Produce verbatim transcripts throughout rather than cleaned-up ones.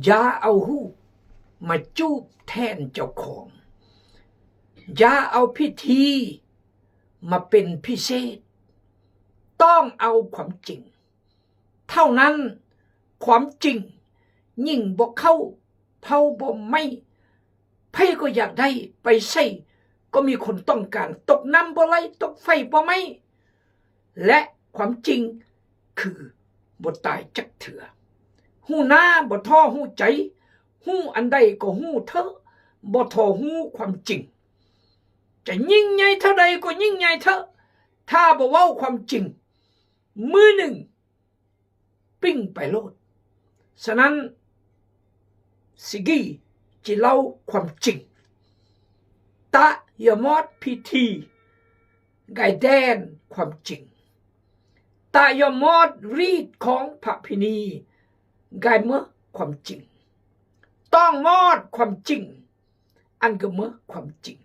อย่าเอาฮู้มาจูบแทนเจ้าของ อย่าเอาพิธีมาเป็นพิเศษ ต้องเอาความจริงเท่านั้น ความจริงยิ่งบ่เข้าเผาบ่ไหม้ ไผก็อยากได้ ไปไสก็มีคนต้องการ ตกน้ำบ่ไหล ตกไฟบ่ไหม้ และความจริงคือบ่ตายจักเทื่อ ฮู้หน้าบ่ท่อฮู้ใจ ฮู้อันใดก็ฮู้เถอะ บ่ท่อฮู้ความจริง จะยิ่งใหญ่เท่าใดก็ยิ่งใหญ่เถอะ ถ้าบ่เว้าความจริง มื้อหนึ่ง ปิ้งไปโลด ฉะนั้น สิกี้จะเล่าความจริง ตะยอมอดพิธี กายแดนความจริง ตะยอมอดรีดของพระพินี กายเมื่อความจริง ต้องมอดความจริง อันก็เมื่อความจริง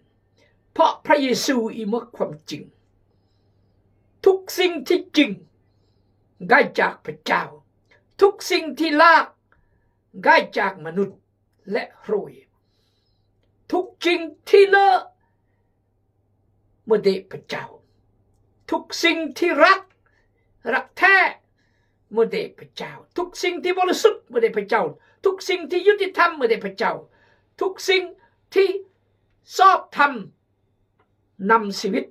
เพราะพระเยซูอีเมื่อความจริง ทุกสิ่งที่จริง ได้จากพระเจ้า ทุกสิ่งที่ลาก ได้จากมนุษย์และโรย ทุกสิ่งที่เลอะ เมื่อเดชพระเจ้า ทุกสิ่งที่รัก รักแท้ เมื่อเดชพระเจ้า ทุกสิ่งที่บริสุทธิ์ เมื่อเดชพระเจ้า ทุกสิ่งที่ยุติธรรม เมื่อเดชพระเจ้า ทุกสิ่งที่ชอบธรรม นำชีวิต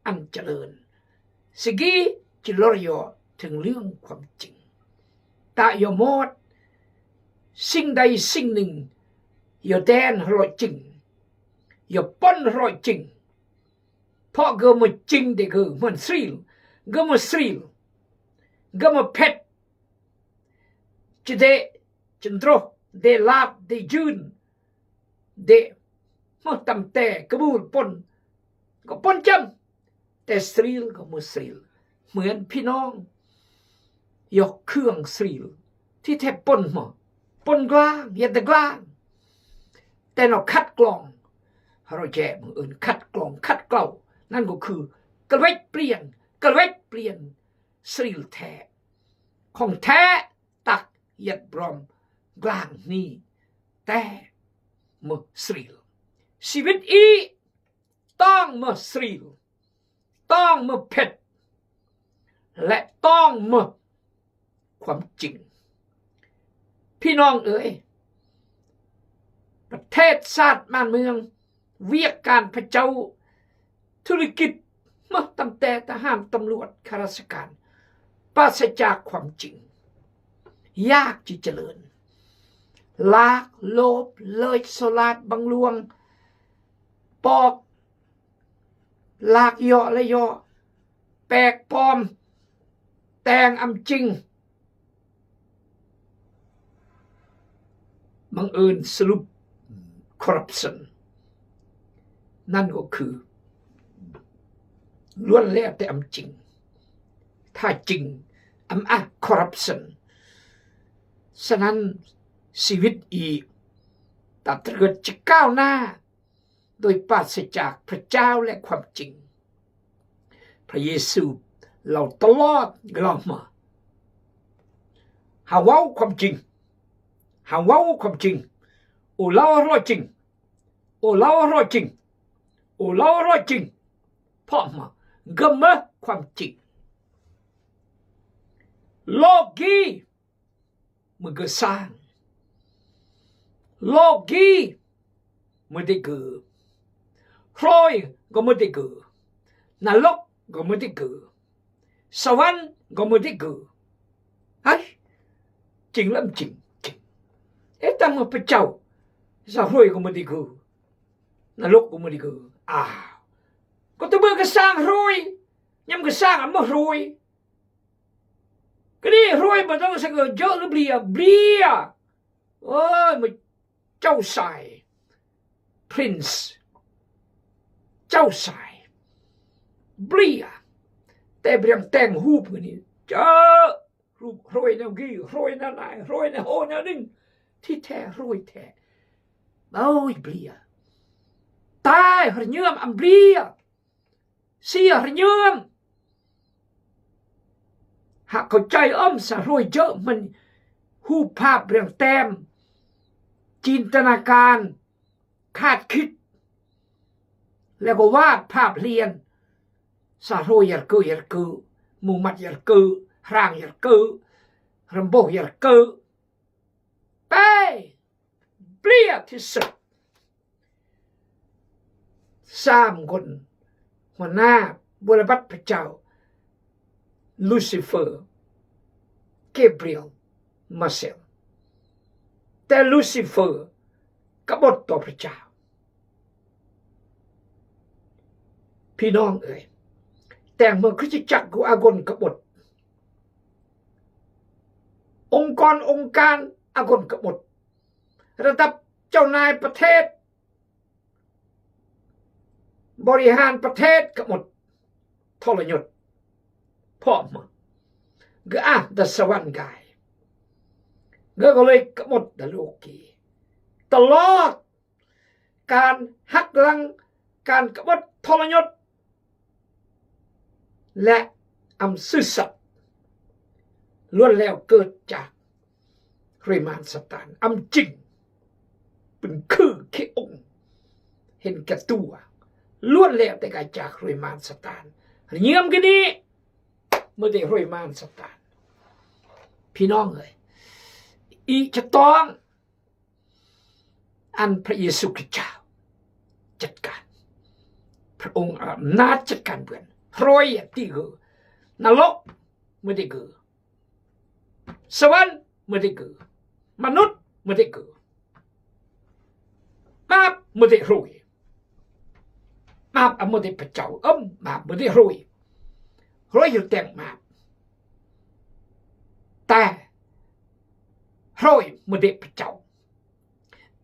อันเจริญ สิกี้จะเล่ายอถึงเรื่องความจริง ตะยอมอดสิ่งใดสิ่งหนึ่ง ยอแดนฮรอยจริง ยอปนฮรอยจริง เพราะเกอเมื่อจริงเดเกอเมื่อสรีล เกอเมื่อสรีล เกอเมื่อเพ็ด จะเดะ จะโดร เดะลาด เดะยืน เดะ เมื่อตำแต่กระบูลปน ก็ปนจำ แต่สรีลก็เมื่อสรีล เหมือนพี่น้อง ยกเครื่องสรีล ที่แทบปนหมด ปนกลาง อย่าแต่กลาง แต่เราคัดกรอง เราแยกมืออื่น คัดกรอง คัดเกลา นั่นก็คือ กระเวกเปลี่ยน กระเวกเปลี่ยน สรีลแท้ ของแท้ ตักยัดบรอมกลางนี้ แต่เมื่อสรีล ชีวิตอี ต้องเมื่อสรีล ต้องเมื่อเพ็ด และต้องเมื่อความจริง พี่น้องเอ๋ย ประเทศชาติบ้านเมือง เวียกการพระเจ้า ธุรกิจ มาตั้งแต่ทหาร ตำรวจ ข้าราชการ ปราศจากความจริง ยากที่เจริญ ลาก โลภ เลิศ ฉลาด บังหลวง ปอก ลากเยาะและเยาะ แปลกปลอม แต่งอำจริง บังเอิญสรุป corruption นั่นก็คือ ล้วนแล้วแต่อำจริง ถ้าจริง อำอ่ะ corruption ฉะนั้น ชีวิตอี ถ้าเกิดจะก้าวหน้า โดยปราศจากพระเจ้าและความจริง พระเยซูเล่าตลอด กล่าวมา หาเว้าความจริง หาเว้าความจริง โอเล่าฮรอยจริง โอเล่าฮรอยจริง โอเล่าฮรอยจริง เพราะมา กะเมื่อความจริง โลกอี เมื่อเกอสร้าง โลกอี เมื่อเดเกอ ฮรอยก็เมื่อเดเกอ นรกก็เมื่อเดเกอ สวรรค์ก็เมื่อเดเกอ เฮ้ย จริงแล้วมันจริง จริง เอ๊ะ แต่เมื่อพระเจ้า สร้างฮรอยก็เมื่อเดเกอ นรกก็เมื่อเดเกอ อ้าว ก็แต่เมื่อเกอสร้างฮรอย ยังเกอสร้างอ่ะเมื่อฮรอย ก็นี่ฮรอยบ่ต้องสะเกิดเยอะหรือเบลีย เบลีย โอ้ย มันเจ้าชาย prince เจ้าชาย เบลีย แต่เปรียงแต่งฮูปนี่ เจ้า ฮูปฮรอยแนวกี้ ฮรอยแนวไหน ฮรอยแนวโหแนวนึ่ง ที่แท้ฮรอยแท้ โอ้ย เบลีย ตาย ฮะ เยื่อมอำเบลีย เสียฮะ เยื่อม หากเข้าใจอ้อมสะฮรอยเยอะมัน ฮูปภาพเปรียงแต่ง จินตนาการ ขาดคิด แล้วก็วาดภาพเฮียน สะโฮยะเกอะยะเกอะ หมู่มัดยะเกอะ หร่างยะเกอะ รำโบยะเกอะ ไป เปรี้ยที่สุด สามคน หัวหน้าบุรพบัตรพระเจ้า ลูซิเฟอร์ เกเบรียล มาเชล แต่ลูซิเฟอร์กบฏต่อพระเจ้า พี่น้องเอ๋ย แต่เมื่อคริสตจักรกูอากลกบฏ องค์กรองค์การอากลกบฏ ระดับเจ้านายประเทศ บริหารประเทศกบฏ ทรยศ เพราะมึง กะอ่ะ ดาสวรรค์กาย กะก็เลยกบฏดาโลกี ตลอด การหักหลัง การกบฏทรยศ และอำซื่อสัตย์ ล้วนแล้วเกิดจากเฮรมันซาตาน อำจริง เป็นคือขี้อง เห็นแก่ตัว ล้วนแล้วแต่เกิดจากเฮรมันซาตาน เยี่ยมกันนี้ ไม่ได้เฮรมันซาตาน พี่น้องเอ๋ย อีจะต้อง อันพระเยซูคริสต์เจ้าจัดการ พระองค์เอาอำนาจจัดการเปิ้น โฮยตี้หื้อ นรกไม่ได้หื้อ สวรรค์ไม่ได้หื้อ มนุษย์ไม่ได้หื้อ บาปไม่ได้โฮย บาปอะไม่ได้พระเจ้า เอิ้ม บาปไม่ได้โฮย โฮยอยู่แต่งบาป แต่โฮยไม่ได้พระเจ้า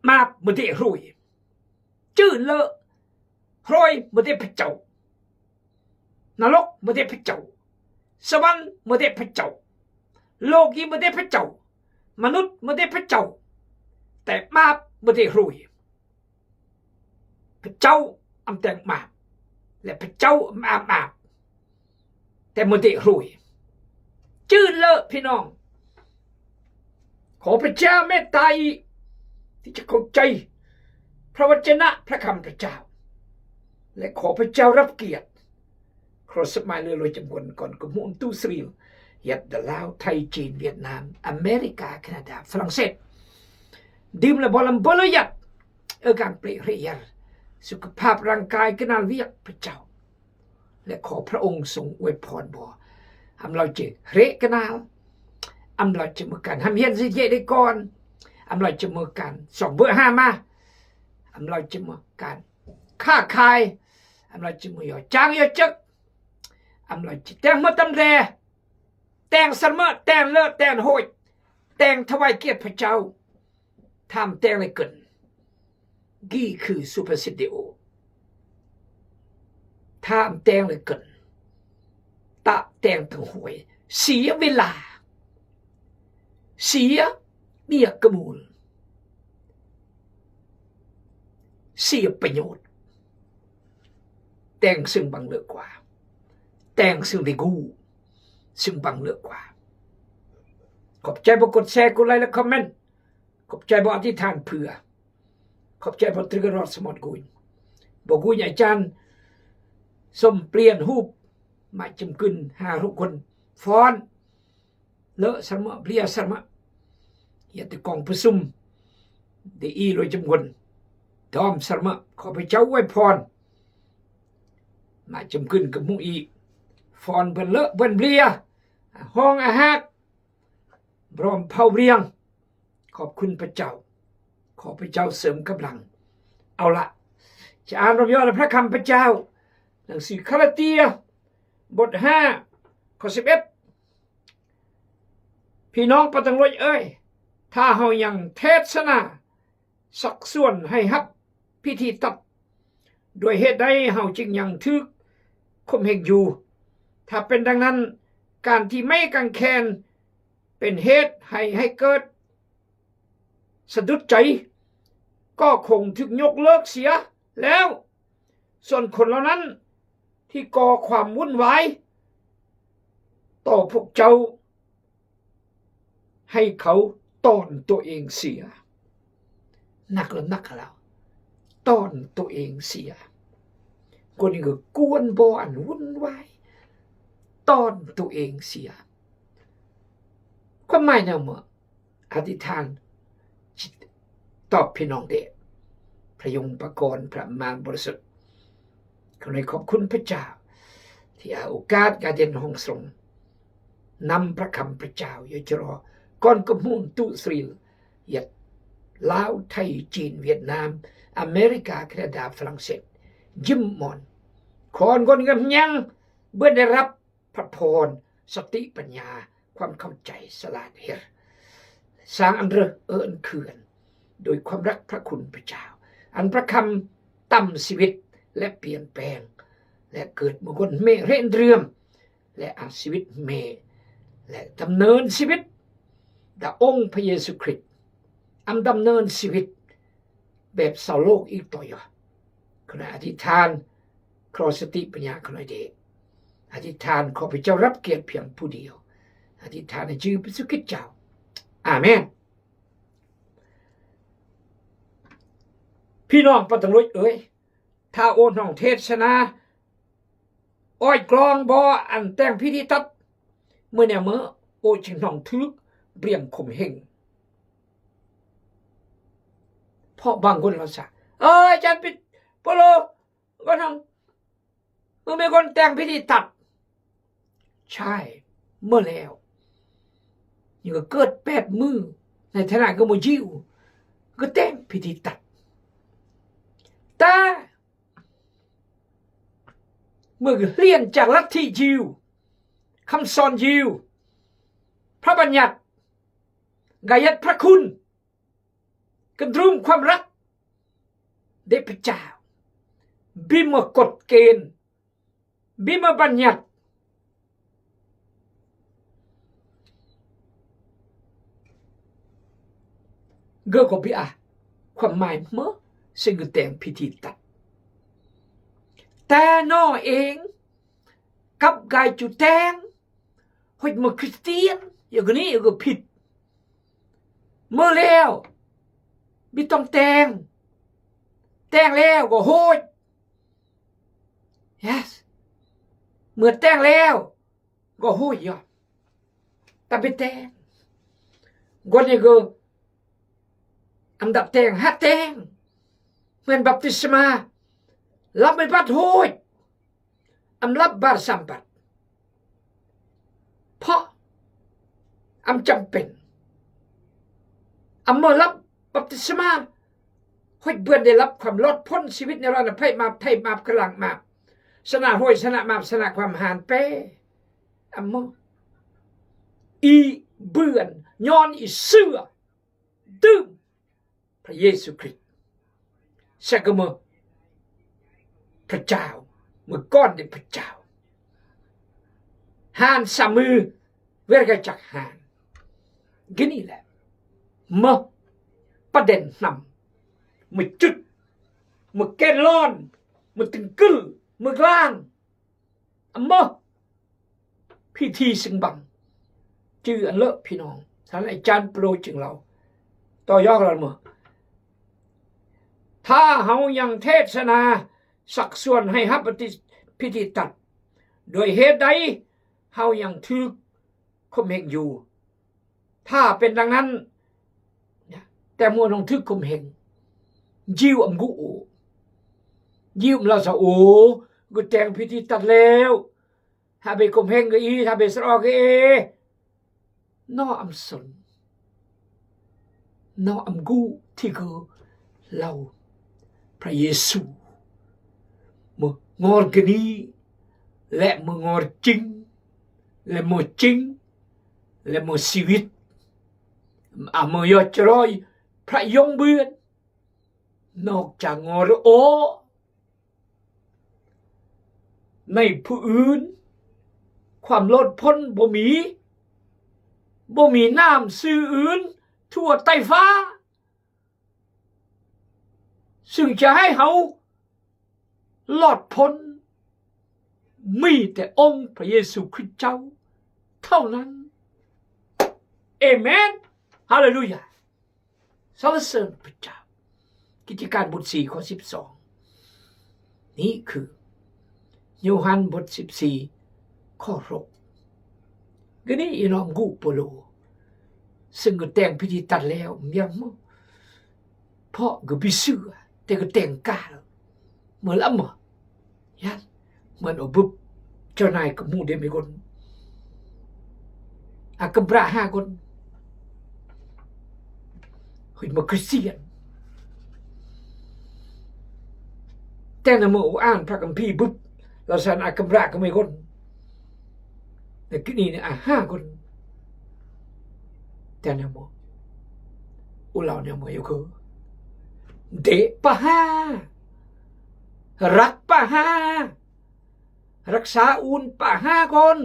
บาปไม่ได้โฮย จื้อเลอะ โฮยไม่ได้พระเจ้า นรกไม่ได้พระเจ้า สวรรค์ไม่ได้พระเจ้า โลกนี้ไม่ได้พระเจ้า มนุษย์ไม่ได้พระเจ้า แต่บาปไม่ได้โฮย พระเจ้าอำแต่งบาป และพระเจ้าอำอาบบาป แต่ไม่ได้โฮย จื้อเลอะพี่น้อง ขอพระเจ้าเมตตาอีก ที่จะเข้าใจพระวจนะพระคำพระเจ้า และขอพระเจ้ารับเกียรติ ขอสมัยเรือลอยจำนวนก่อนก็มุ่งตู้สรีล ยัดดาลาว ไทย จีน เวียดนาม อเมริกา แคนาดา ฝรั่งเศส ดื่มและบ่ลำเบอร์เลยยัด เออ การเปรียบเทียบ สุขภาพร่างกายก็น่าเรียกพระเจ้า และขอพระองค์ทรงอวยพรบ่ อำลาวจะเฮะกะนาว อำลาวจะมีการห้ำเฮียนสิเจดีก่อน อำลาวจะมีการสอบเบอร์ห้ามา อำลาวจะมีการค้าขาย อำลาวจะมีหย่อจางหย่อจึก อำลาวจะแต่งหมดตำแหน่ง แต่งสมะ แต่งเลอะ แต่งโฮย แต่งถวายเกียรติพระเจ้า ทำแต่งเลยเกิน กี่คือสุภาษิตเดโอ ทำแต่งเลยเกิน ตะแต่งถึงหวย เสียเวลา เสียเบี้ยกระมูล เสียประโยชน์ แต่งซึ่งบังเลิกกว่า แต่งซึ่งได้กู้ ซึ่งบังเลิกกว่า ขอบใจบ่กดแชร์ กดไลค์ และคอมเมนต์ ขอบใจบ่อธิษฐานเผื่อ ขอบใจบ่ตรึกรอดสมอดกุญ บ่กุญอาจารย์ส้มเปลี่ยนฮูป มาจำกึนห้าหกคน ฟ้อน เลอะสมะ เบลียสมะ เฮียติกองประชุม ได้อีโดยจำกวน ดอมสมะ ขอพระเจ้าอวยพร มาจำกึนกับหมู่อี ฟ้อนเปิ้นเลอะเปิ้นเบลีย ฮ้องอาฮัก บรอมเผาเรียง ขอบคุณพระเจ้า ขอพระเจ้าเสริมกำลัง เอาละ จะอ่านรวมยอดพระคำพระเจ้า หนังสือกาลาเตีย บทห้า ข้อสิบเอ็ด พี่น้องปะตังรวยเอ้ย ถ้าเฮายังเทศนา สักส่วนให้ฮับพิธีตัด ด้วยเหตุใดเฮาจึงยังถืกข่มเหงอยู่ ถ้าเป็นดังนั้น การที่ไม้กางเขนเป็นเหตุให้ ให้เกิดสะดุดใจ ก็คงถูกยกเลิกเสียแล้ว ส่วนคนเหล่านั้นที่ก่อความวุ่นวายต่อพวกเจ้า ให้เขาต้อนตัวเองเสีย นักลบนักลาว ตอนตัวเองเสีย คนนี้ก็กวนบ่อนวุ่นวาย ตอนตัวเองเสีย ความหมายแนวเมื่อ อธิษฐานจิตตอบพี่น้องเด้ พระยงค์พระกร พระวิญญาณบริสุทธิ์ ขอให้ขอบคุณพระเจ้า ที่ให้โอกาสกาเด่นห้องส่ง นำพระคำพระเจ้า อยู่จรอ ก่อนกำมูลตุสรี เหยียดลาว ไทย จีน เวียดนาม อเมริกา แคนาดา ฝรั่งเศส ยิมมอน คอนกอนกำยัง เพื่อได้รับพระพร สติปัญญา ความเข้าใจ สลาดเฮร สร้างอันเรอเอิญเขื่อน โดยความรักพระคุณพระเจ้า อันพระคำตำชีวิต และเปลี่ยนแปลง และเกิดมาคนเมเรนเรือง และเอาชีวิตเม และดำเนินชีวิตดังองค์พระเยซูคริสต์ อันดำเนินชีวิตแบบชาวโลกอีกต่อยอด ขออธิษฐาน ขอสติปัญญาขอหน่อยเด้ อธิษฐานขอพระเจ้ารับเกียรติเพียงผู้เดียว อธิษฐานในชื่อพระเยซูคริสต์เจ้า อาเมน พี่น้องปะตังลุยเอ้ย ถ้าโอนห้องเทศนา อ้อยกลองบ่อันแต่งพิธีตัด เมื่อแนวเมื่อ โอจึงน้องถือเปรียงข่มเหง เพราะบางคนเราสะ เอ้ย อาจารย์ปิดโปโล ก็น้อง มึงเป็นคนแต่งพิธีตัด ใช่ เมื่อแล้ว นี่ก็เกิดแปดมื้อ ในฐานะก็มายิว ก็แต่งพิธีตัด แต่ เมื่อเรียนจากลัทธิยิว คำสอนยิว พระบัญญัติ กายัดพระคุณ กระดุมความรัก เดชพระเจ้า บิมากฎเกณฑ์ บิมาบัญญัติ เกอก็บิอะ ความหมายเมื่อ ซึ่งก็แต่งพิธีตัด แต่น้อเอง กับกายจุแต่ง หอยมาคริสเตียน อย่างนี้ก็ผิด เมื่อแล้ว บิต้องแต่ง แต่งแล้วก็โหย yes เมื่อแต่งแล้ว ก็โหยยอม แต่ไปแต่ง คนนี้ก็ อันดับแต่ง หาแต่ง เหมือนบัพติศมา รับไม่บัดโหย อำรับบาปสามบัด เพราะอำจำเป็น อำเมื่อรับบัพติศมา ให้เพื่อนได้รับความรอดพ้นชีวิตในรอดภัยมาไทยมาพลังมา ชนะโหย ชนะมา ชนะความหานเป้ อำเมื่อ อีเปื่อน ย้อนอีเสื้อ ดื่ม พระเยซูคริสต์ สักกะเมื่อ พระเจ้า เมื่อก่อนเดพระเจ้า หานสามมือ เวรกะจักหาน กินนี่แหละ เมื่อประเด็นนำ เมื่อจุด เมื่อแกนลอน เมื่อตึงกึล เมื่อกลาง อำเมื่อ พิธีซึ่งบัง จื้ออันเลอะพี่น้อง ท่านอาจารย์โปรดจึงเล่า ต่อยอดเราเมื่อ ถ้าเฮายังเทศนา สักส่วนให้ฮับปฏิพิธีตัด โดยเหตุใด เฮายังถืกข่มเหงอยู่ ถ้าเป็นดังนั้น เนี่ย แต่มัวลงถืกข่มเหง ยิวอำกูโอ ยิวอำลาซาโอ ก็แต่งพิธีตัดแล้ว ถ้าไปข่มเหงก็อี ถ้าไปสะออกก็เอ นออำสน นออำกูที่คือเรา พระเยซู เมื่องอรกะนี และเมื่องอรจริง และเมื่อจริง และเมื่อชีวิต อ่ะ เมื่อยอดจรอย พระยงเบือน นอกจากงอรโอ ในผู้อื่น ความรอดพ้นบ่มี บ่มีนามชื่ออื่น ทั่วใต้ฟ้า ซึ่งจะให้เฮารอดพ้น มีแต่องค์พระเยซูคริสต์เจ้า เท่านั้น เอเมน ฮาเลลูยา สรรเสริญพระเจ้า Pitikan bút si, ko sipsong. Ni kü. Yohan bút sipsi, ko rok. Gini ino mgu polo. Seng ge teng pititat leo, miang mo. Pok ge bisu, te ge teng kal. Melam mo. Yan. Man o bup. Cho nai kemu de mi gon. A kebra ha gon. Hui ma Kristian. Tena mo u an pa kempi bup. Lasan a kebra kemi gon. Na kini ni a ha gon. Tena mo. U lao ne mo yo ko. De pa ha. Rak pa ha. Raksa un pa ha kon.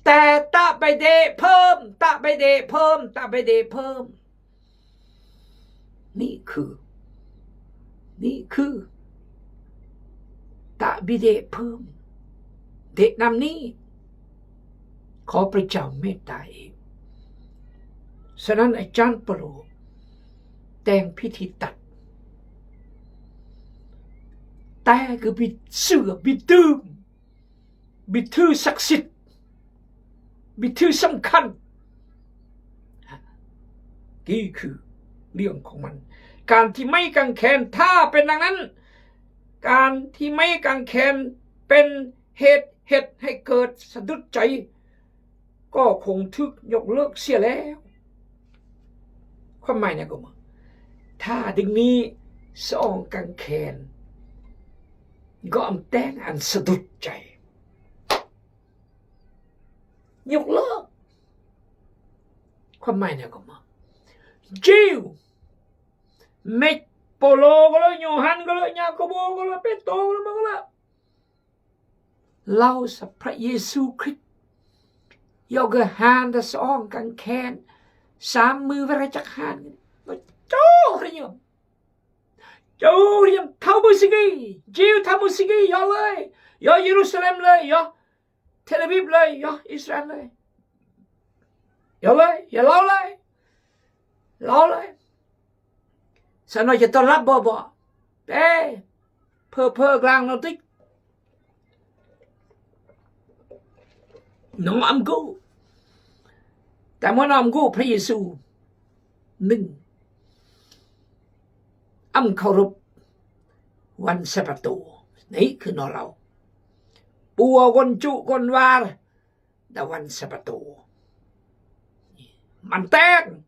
Te ta bai de phơm, ta bai de phơm, ta bai de phơm. Ni kü. Ni kü. Ta bai de phơm. De nam ni. Ko Pระเจ้าเมตตา i. Sa nan a chan palo. Teng pititat. Te ge bi sưa, bi dơm. Bi thưศักดิ์สิทธิ์. Bi thư สำคัญ. Ki kü liang kong man. การที่ไม้กางเขน ถ้าเป็นดังนั้น การที่ไม้กางเขนเป็นเหตุ เหตุให้เกิดสะดุดใจ ก็คงถูกยกเลิกเสียแล้ว ความหมายนะก็มา ถ้าดึงนี้สองกางเขน ก็อำแตงอันสะดุดใจ ยกเลิก ความหมายนะก็มา Jiu. Mej Polo ko lo, Yohan ko lo, Yakobo ko lo, Petro ko lo, ma ko lo. Lao sa Pha Yêsu Krist. Yua ge han da song kang khen. Sam mư wa ra chak han. Cho ri yom. Cho ri yom thao mư sigi. Jiu thao mư sigi. Yua lei. Yua Jerusalem lei. Yua Tel Aviv lei. Yua Israel lei. Yua lei. Yua lao lei. Lao lei. Sa no che to lap bo bo. Pe. Phơ phơ glang no tik. No am gu. Ta mo no am gu Pha Yêsu. Ning. Am khâu rup. Wan Sabato. Ni kü no lao. Pua gon chu gon war. Da wan Sabato. Manteng.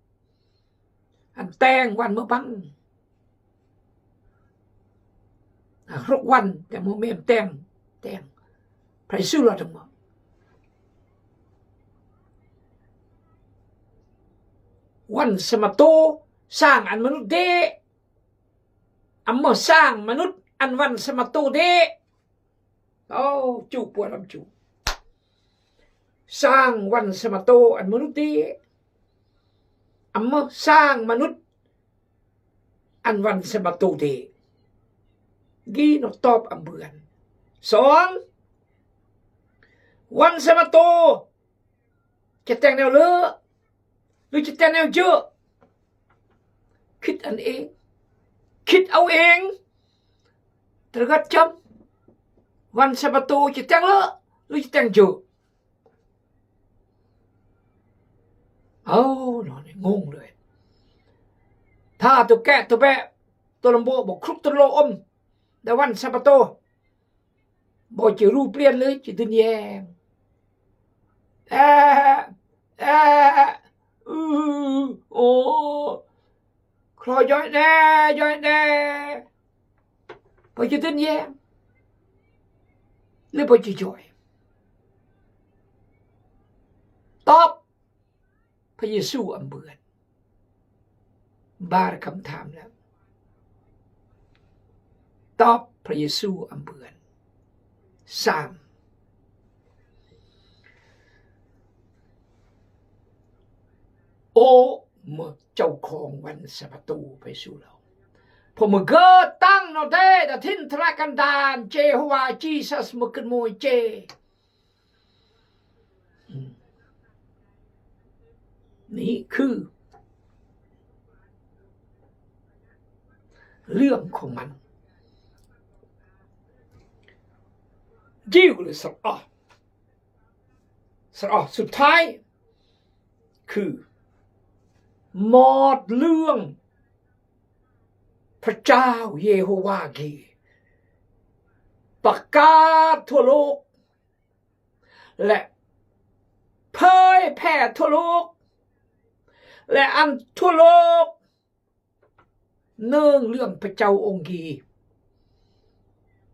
An teng wan mơ băng. A, ruk wan, te mơ mem teng, teng. Pha Yêsu lo dang mơ. Wan Sabato, sang an manut de. Am mơ sang manut an wan Sabato de. Ô, chu pua lam chu. Sang wan Sabato an manut de. Am mơ sang manut an wan Sabato de. Gi no top am bươn. Song. Wan Sabato. Che teng neo lơ. Lu che teng neo jơ. Khit an eng. Khit au eng. Tergat cham. Wan Sabato che teng lơ. Lu che teng jơ. Ô, no ni ngung loi. Tha tu ke tu be. Tu lam bo bo kruk tu lo om. Da wan Sabato. Bo che ru plien loi che dun yeng. E, e, u, o. Klo joi ne, joi ne. Bo che dun yeng. Loi bo che joi. Top. Pha Yêsu am bươn. Bar kam tham lam. Top Pha Yêsu am bươn. Sam. Ô mơ chau khong wan Sabato Pha Yêsu lo. Pô mơ gơ tăng no de da thin tra kan dan Jehôva Jesus mơ kưn môi che. Ni kü. เรื่องของมัน Jul sa a, sa a สุดท้าย คือ หมดเรื่อง พระเจ้าเยโฮวาห์กี ประกาศทั่วโลก และเผยแผ่ทั่วโลก และอันทั่วโลก เนื่องเรื่องพระเจ้าองค์กี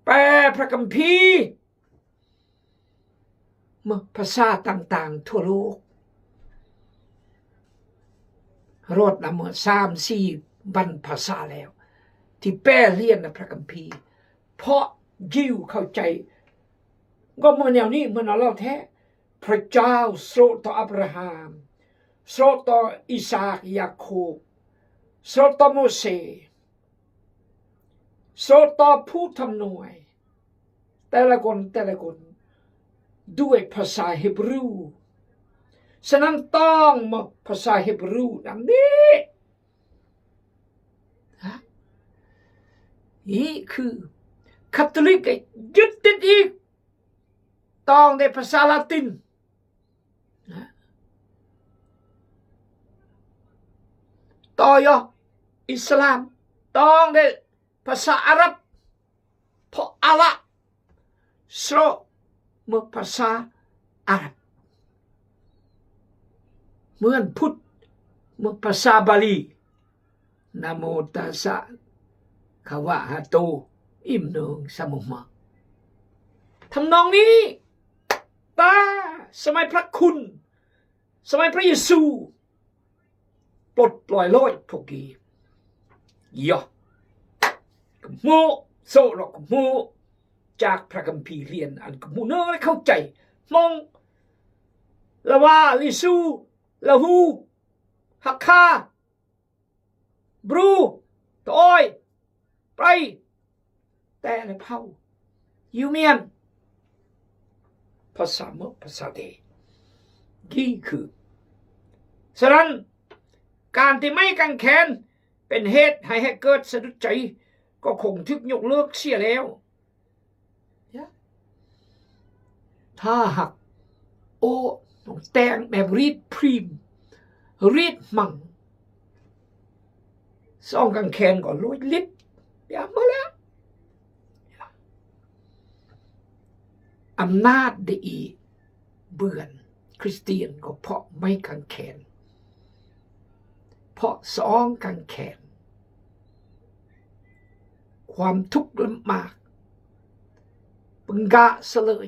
แปลพระคัมภีร์ มาภาษาต่างๆ ทั่วโลก รอดนะเมื่อสามสี่พันภาษาแล้ว ที่แปลเรียนนะพระคัมภีร์ เพราะยิวเข้าใจ ก็เมื่อแนวนี้ เมื่อนั้นแล้วแท้ พระเจ้าสโลต่ออับราฮัม สโลต่ออิสอัค ยาโคบ สโลต่อโมเสส สโลต่อผู้ทำนวย แต่ละคน แต่ละคน ด้วยภาษาฮีบรู ฉะนั้นต้องมาภาษาฮีบรูนำนี้ ฮะ นี่คือ คาทอลิกก็ยึดติดอีก ต้องได้ภาษาละติน นะ ต่อยอ อิสลาม ต้องได้ภาษาอาหรับ เพราะอัลเลาะห์ สโลมาภาษาอาหรับ เหมือนพุทธมาภาษาบาลี นะโมตัสสะ ภะคะวะหะโต อิมเนิงสะมุมะ ทำนองนี้ ตา สมัยพระคุณ สมัยพระเยซู ปลดปล่อยโลกพวกนี้ ยอ กะหมู่ โซ่หลอกกะหมู่ จากพระคัมภีร์เรียนอันกะหมู่เนอะเข้าใจ มอง ละวา ลิซู ละฮู ฮักคา บรู ตะออย ไป แต่ละเผ่า ยูเมียน ภาษาเมอะ ภาษาเด นี่คือ ฉะนั้น การที่ไม้กางเขนเป็นเหตุให้ ให้เกิดสะดุดใจ ก็คงถูกยกเลิกเสียแล้ว ถ้าหาก โอ้ ต้องแต่งแบบรีดพรีม รีดมัง สองกางเขนก็ลอยลิด เปียกหมดแล้ว อำนาจได้อีเบือนคริสเตียนก็เพราะไม้กางเขน เพราะสองกางเขน ความทุกข์ลำบาก ปึงกะเสลย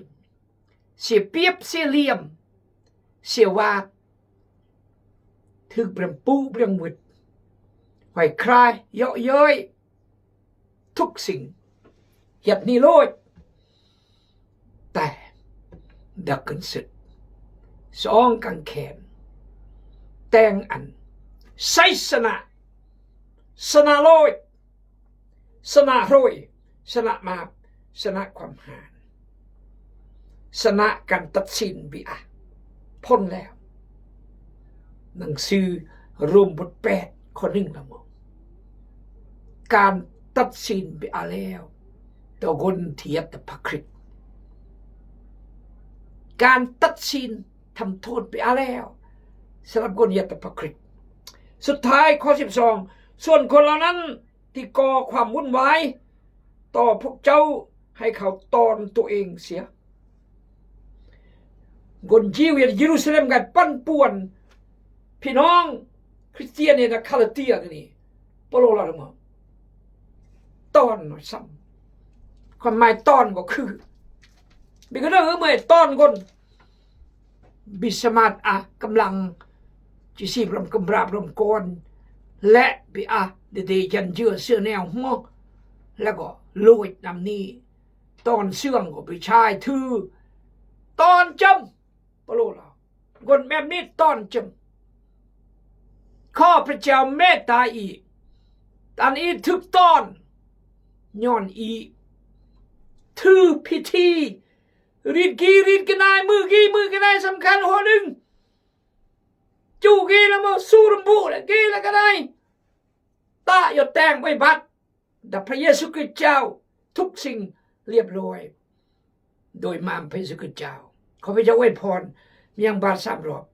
เสียเปรียบเสียเหลี่ยม เสียวาด ถูกเปรียงปูเปรียงวึด หอยคลาย เยาะเย้ย ทุกสิ่ง เฮ็ดหนีโลด แต่ ดักกึนสุด สองกางเขน แต่งอัน ชัยชนะ ชนะโลก ชนะโรค ชนะบาป ชนะความหาน ชนะการตัดสินบิอา พ้นแล้ว หนังสือโรมบทแปด ข้อหนึ่งละมอง การตัดสินบิอาแล้ว ต่อคนที่เยียะต่อพระคริสต์ การตัดสินทำโทษบิอาแล้ว สำหรับคนเยียะต่อพระคริสต์ สุดท้ายข้อสิบสอง ส่วนคนเหล่านั้นที่ก่อความวุ่นวายต่อพวกเจ้า ให้เขาต้อนตัวเองเสีย คนยิวอยู่เยรูซาเล็มก็ปั่นป่วนพี่น้องคริสเตียนในคาลาเดียนี่ เปาโลลาวมา ต้อนซ้ำ ความหมายต้อนก็คือ บิกเรื่องเมื่อต้อนคน บิสมาทอะ กำลัง จิซีบรมกำราบรมกร และบิอะ เดเดยันเจือเสื้อแนวหัว แล้วก็โลดนำนี้ ต้อนเสื่องก็ไปชายถือ ต้อนจำ เปาโลลาว คนแบบนี้ต้อนจำ ข้าพเจ้าเมตตาอี ตันอีถูกต้อน ย้อนอี ถือพิธี รีดกีรีดกะนาย มือกีมือกะนายสำคัญหัวหนึ่ง จู้กีแล้วมาสู้รำบุแล้วกีแล้วกะนาย ตะยอดแตงไว้บัด Dap pa Yêsu Kristau, tuk sing liap loi. Doi mam pa Yêsu Kristau. Ko pe ja wepon, miang bar samrop.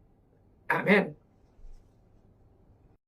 Amen.